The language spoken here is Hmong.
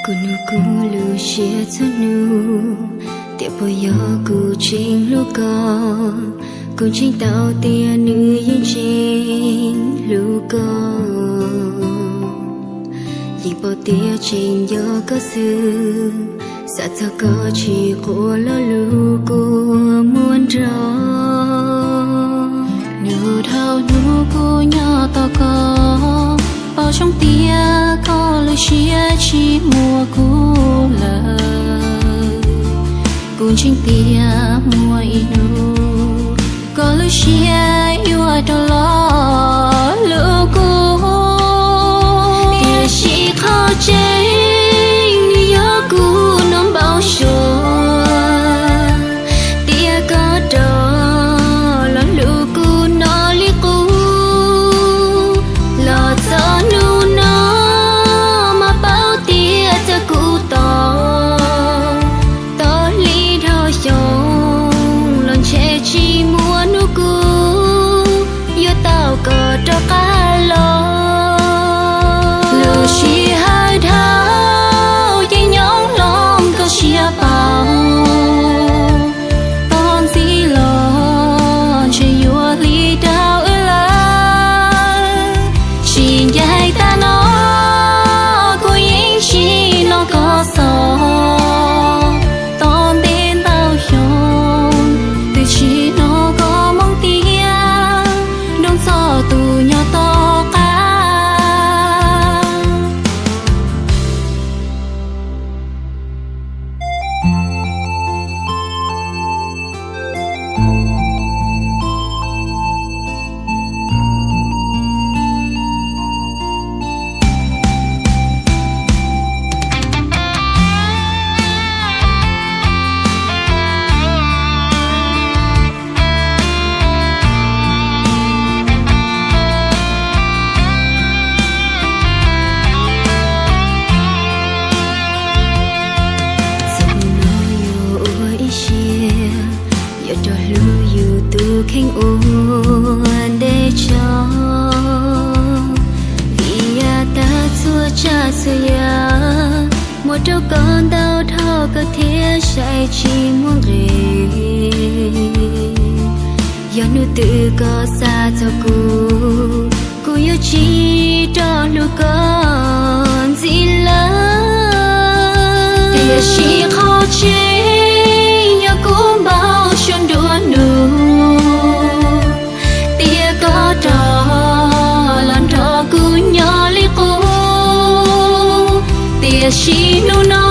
Kuv nug kuv lub siab txhua nub, tias puas yog kuv tseem hlub koj. Kuv ntseeg tau tias nws yeej tseem hlub koj. Yeej paub tias tseem yog koj xwb, xav txog koj tsis quaj lo lus kuv muab nrog. Nub dhau hnub kuv nyob tos koj, paub zoo tias koj lub siab tsis muaj kuv lawm. Kuv ntseeg tias muaj ib hnub koj lub siab yuav rov los hlub kuv. Tiam sis qhov tseeb nws yog kuv no npau suav, tias koj rov los hlub kuv no li qub. Los txog hnub no mas paub tias txawm kuv tos, tos li dhau xyoo los ntshe tsis muaj hnub kuv yuav tau koj rov qab los. Lub sij hawm dhau ces nyob hloov koj siab paub, tos ntxiv los ntshe yuav lig rau wb lawm. Tsis ncaim tag no kuv yeej tsis hnov koj xov, tos ntev ntau xyoo twb tsis hnov koj moo tias nroo txog tus nyob tom qab. Txog no yuav ua ib siab, yuav rov hlub yus tus kheej ua ntej tso. Vim yav tag txhua tsav txhua yam muab rau koj ntau dhau kawg thiab saib tsis muaj nqis. Yog hnub twg koj xav txog kuv, kuv yuav tsis rov hlub koj ntxiv lawm. Tiam sis qhov tseeb yog kuv npau suav nruab hnub, tias koj rov los nrog kuv nyob li qub. Tiam sis hnub no